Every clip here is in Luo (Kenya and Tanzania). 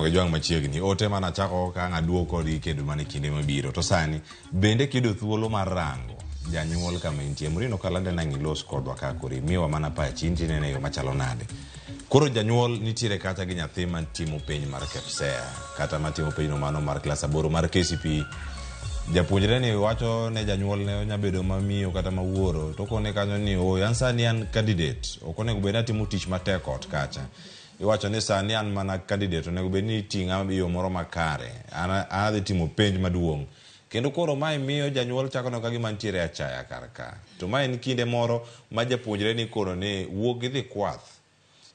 ok ijwang' machiegni. Ote mana chako ka ang' aduog kodgi kendo mana e kinde mabiro. To sani bende kiyudo thuolo mar rango janyuol kama intie. Murino Kalande nang' ilos kodwa ka koro imiwa mana pachi intie inene e yo machalo nade. Koro janyuol nitiere kacha gi nyathi matimo penj mar KPSEA kata matimo penjno mano mar klas aboro mar KCPE. Japuonjre ni wacho ne janyuol ne onya bedo mamiyo kata mawuoro to okone kanyo ni ooyo an sani an candidate ok onego bed ni atimo tich matek ot kacha. Iwacho ni sani an mana candidate onego bed ni iting'a e yo moro makare. An an adhi timo penj maduong'. Kendo koro mae miyo janyuol chako neno ka gima nitiere achaya kar ka. To mae en kinde moro ma japuonjre ni ikono ni wuog idhi kwath.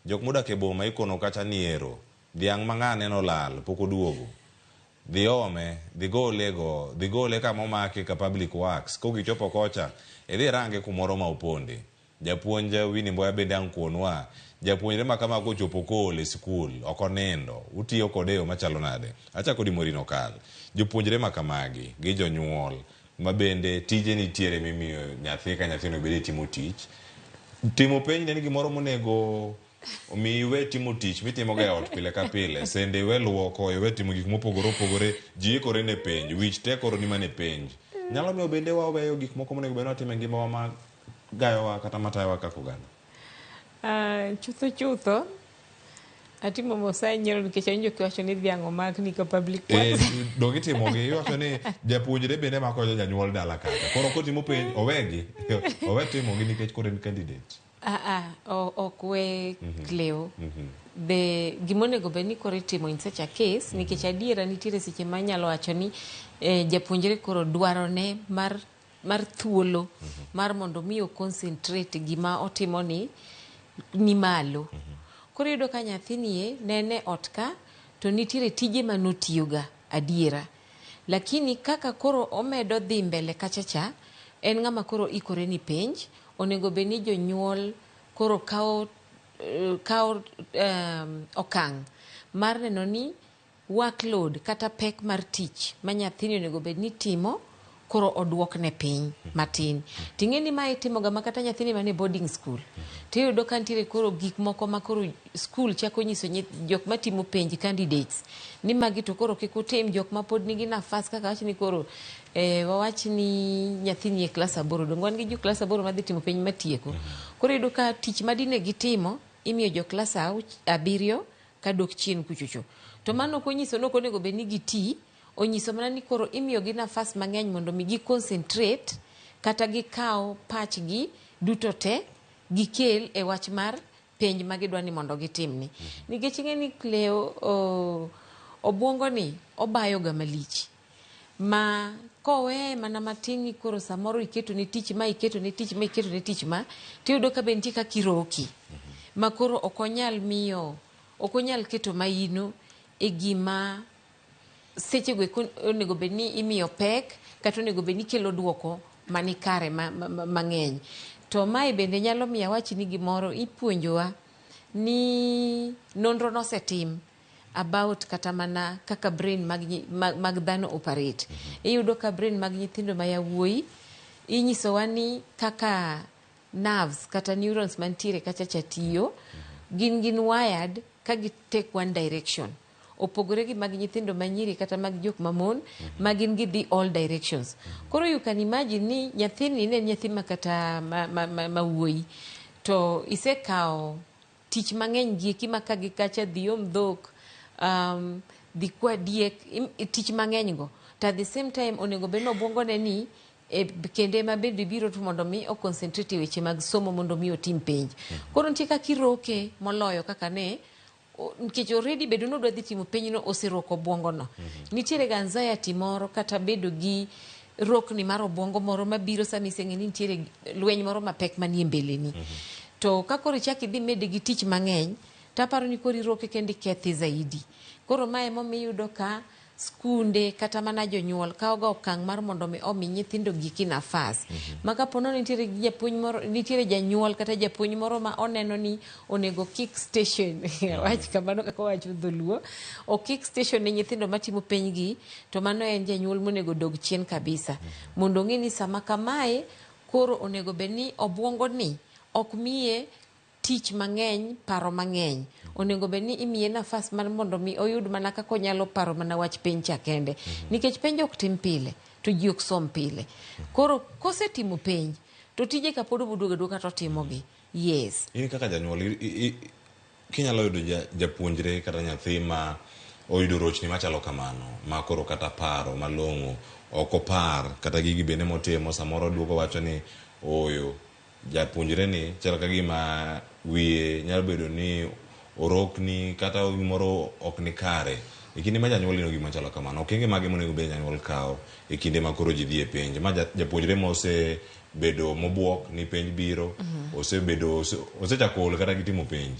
Jok modak e boma ikono kacha ni ero, dhiang' ma ng'ane nolal pok oduogo. Dhi ome, dhi gole go, dhi gole kama omake ka public works. Kokichopo kocha, idhi irange kumoro ma oponde. Japuonj Winnie Mboya bende ang' konwa, japuonjre ma kama kochopo kool e sikul, ok onindo, utiyo kode e yo machalo nade? Achako di Maureen Okal. Jopuonjre ma kamagi, gi jonyuol, ma bende tije nitiere mimiyo nyathi ka nyathi onego bed ni timo tich. Timo penj en gimoro monego omi iwe timo tich mitimoga e ot pile ka pile. Sende iwe luoko, iwe timo gik mopogore opogore, ji ikore ne penj, wich te koro ni mana e penj. Nyalo miyo bende waweyo gik moko monego bed ni watimo e ngimawa ma gayowa kata matayowa kaka oganda. Chutho chutho atimo mos ahinya nikech awinjo kiwacho ni dhiang' omakni ka public works. Donge itimogi iwacho ni japuonjre bende mako janyuol dala kacha koro kotimo penj owegi owe timogi nikech koro en candidate. Ah, ah, ok we Cleo. The gimonego bed ni koro itimo in such a case nikech adiera nitiere seche ma inyalo wacho ni japuonjre koro dwarone mar thuolo mar mondo mi o concentrate gima otimo ni malo. Koro iyudo ka nyathini e ne en e ot ka to nitiere tije manotiyoga adiera. Lakini kaka koro omedo dhi mbele kacha cha, en ng'ama koro ikore ni penj, onego bed ni jonyuol koro kawo okang' mar neno ni workload kata pek mar tich ma nyathini onego bed ni timo koro oduokne piny matin. Ting'e ni mae itimoga ma kata nyathini manie boarding school tiyudo ka nitiere koro gik moko ma koro school chako nyiso jok matimo penj candidates ni magi to koro kik utim jok ma pod nigi nafas kaka wach ni koro wawach ni nyathi nie klas aboro donge wan gi jo klas aboro madhi timo penj matieko. Koro iyudo ka tich madine gitimo imiyo jo klas abiriyo kadok chien kuchocho. To mano ok onyiso ni ok onego bed ni giti, onyiso mana ni koro imiyogi nafas mang'eny mondo mi gi concentrate kata gikaw pachgi duto te gikel e wach mar penj ma gidwa ni mondo gitimni. Nikech ing'e ni Cleo obuongo ni obayo ga malich. Ma koweye mana matin ni koro samoro iketo ne tich ma iketo ne tich ma iketo ne tich ma tiyudo ka be nitie kaka iroki. Ma koro ok onyal miyo ok onyal keto maino e gima sechego eko onego bed ni imiyo pek kata onego bed ni kelo duoko manikare mang'eny. To mae bende nyalo miyo awach ni gimoro ipuonjowa ni nonro nosetim about kata mana kaka brain mag dhano operate. Iyudo ka brain mag nyithindo ma yawuoyi inyisowa ni kaka nerves kata neurons mantiere kacha cha tiyo gin wired ka gi take one direction. Opogore gi mag nyithindo manyiri kata mag jok mamon ma gin gidhi all directions. Koro you can imagine ni nyathini ne en nyathi ma kata ma wuoyi to isekawo tich mang'eny gieki ma ka gi kacha dhi om dhok, dhi kwa diek, tich mang'eny go. To at the same time onego bed ni obuongo ne ni e kende ma bende biro to mondo mi o concentrate e weche mag somo mondo mi otim penj. Koro nitie kaka iroke moloyo kaka ne nikech already bedo ni odwa dhi timo penj no oseroko obuongo no. Nitiere ga anxiety moro kata bedo gi rokni mar obuongo moro mabiro sama iseng'e ni nitiere lweny moro mapek manie mbeleni. To ka koro ichak idhi mede gi tich mang'eny, taparo ni koro iroke kendo ikethe zaidi. Koro mae emomiyo iyudo ka skunde kata mana jonyuol kawo ga okang' mar mondo mi omi nyithindo giki nafas. Ma kapo ni nitiere japuonj moro, nitiere janyuol kata japuonj moro ma oneno ni onego kick station, wach kamano kaka owacho dholuo, o kick station ne nyithindo matimo penj gi, to mano en janyuol monego dog chien kabisa. Mondo ong'e ni sama kamae, koro onego bed ni obuongo ni ok miye tich tich mang'eny, paro mang'eny. Onego bed ni imiye nafas mar mondo mi oyud mana kaka onyalo paro mana wach penj cha kende. Nikech penj ok tim pile, to ji ok som pile. Koro kosetimo penj, to tije ka pod oboduogo aduoga to otimogi. Yes. In kaka janyuol, kinyalo yudo japuonjre kata nyathi ma oyudo rochni machalo kamano, ma koro kata paro malong'o ok opar, kata gigi bende motimo samoro duogo wacho ni oyo japuonjre ni chal ka gima wiye nyalo bedo ni orokni kata gimoro ok ni kare. E kinde ma janyuol neno gima chalo kamano, okenge mage monego bed janyuol kawo e kinde ma koro ji dhi e penj? Ma japuonjre mosebedo mobuok ni penj biro, osebedo osechako ol kata gi timo penj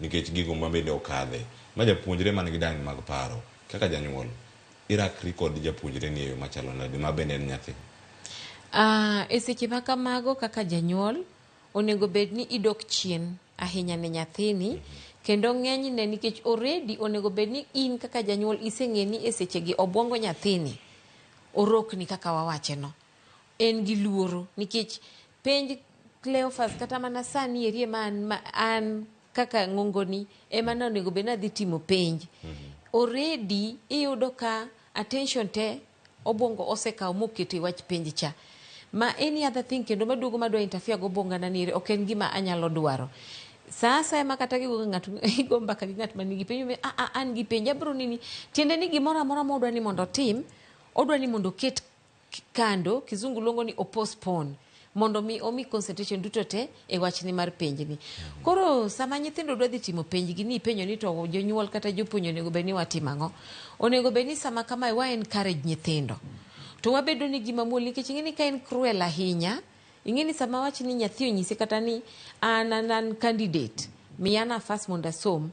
nikech gigo ma bende okadhe. Ma japuonjre man gi dangni mag paro, kaka janyuol, irakri kod japuonjre ni e yo machalo nade ma bende en nyathi? E seche ma kamago kaka janyuol, onego bed ni idok chien ahinya ne nyathini, kendo ng'enyne nikech already onego bed ni in kaka janyuol iseng'e ni e sechegi obwongo nyathini orokni kaka wawacheno. En gi luoro nikech penj Cleophas kata mana sani erie ma an kaka ng'ongoni ema ne onego bed ni adhi timo penj. Already iyudo ka attention te obwongo osekawo moketo e wach penj cha. Ma any other thing kendo maduogo madwa interfere go obwongana ni ok en gima anyalo dwaro. Sa asaya ma kata gigo ng'ato igo mbaka gi ng'at manigi penj, an gi penj abro nini, tiende ni gimoro amora modwa ni mondo otim, odwa ni mondo oket kando, kizungu luongo ni o postpone, mondo mi omi concentration duto te e wachni mar penjni. Koro sama nyithindo dwa dhi timo penjgi ni ipenjo ni to jonyuol kata jopuonj onego bed ni watimo ang'o? Onego bed ni sama kamae wa encourage nyithindo. To wabedo ni gima muol nikech ing'e ni ka en cruel ahinya, ing'e ni sama wach ni nyathi onyisi kata ni an candidate, miya nafas mondo asom,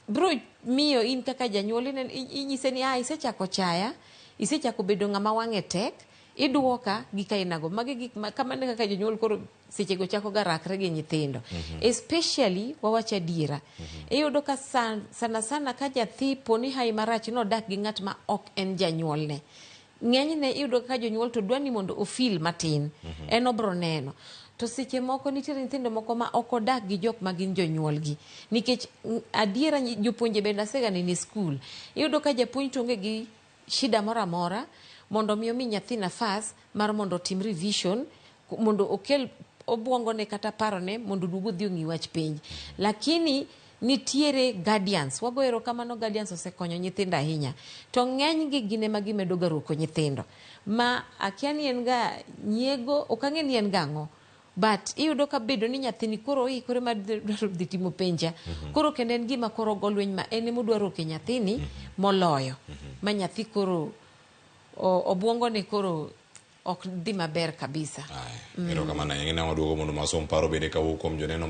bro miyo in kaka janyuol inyise ni isechako chaya, isechako bedo ng'ama wang'e tek, iduoka gi kainago. Magi gik ma kamano kaka jonyuol koro sechego chako ga rakre gi nyithindo. Especially wawach adiera. Iyudo ka sana sana ka nyathi poni hai marach nodak gi ng'at ma ok en janyuolne. Ng'enyne iyudo ka jonyuol to dwa ni mondo ofil matin. En obro neno. To seche moko nitiere nyithindo moko ma ok odak gi jok ma gin jonyuolgi. Nikech adiera jopuonje bende asega neno e skul. Iyudo ka japuonj to onge gi shida moro amora mondo mi omi nyathi nafas mar mondo otim revision, mondo okel obwongone kata parone mondo oduog odhi ong'i wach penj. Lakini nitiere guardians, wago erokamano guardians osekonyo nyithindo ahinya. To ng'enygi gin ema gimedo ga roko nyithindo. Ma akia ni en ga nyiego, ok ang'e ni en ga ang'o. But iyudo ka bedo ni nyathini koro oikore mar dwaro dhi timo penja. Koro kendo en gima koro go lweny ma en ema odwa roke nyathini moloyo. Ma nyathi koro obwongone koro ok dhi maber kabisa. Erokamano ahinya. Ng'e waduogo mondo wasom paro bende kawuok kuom joneno.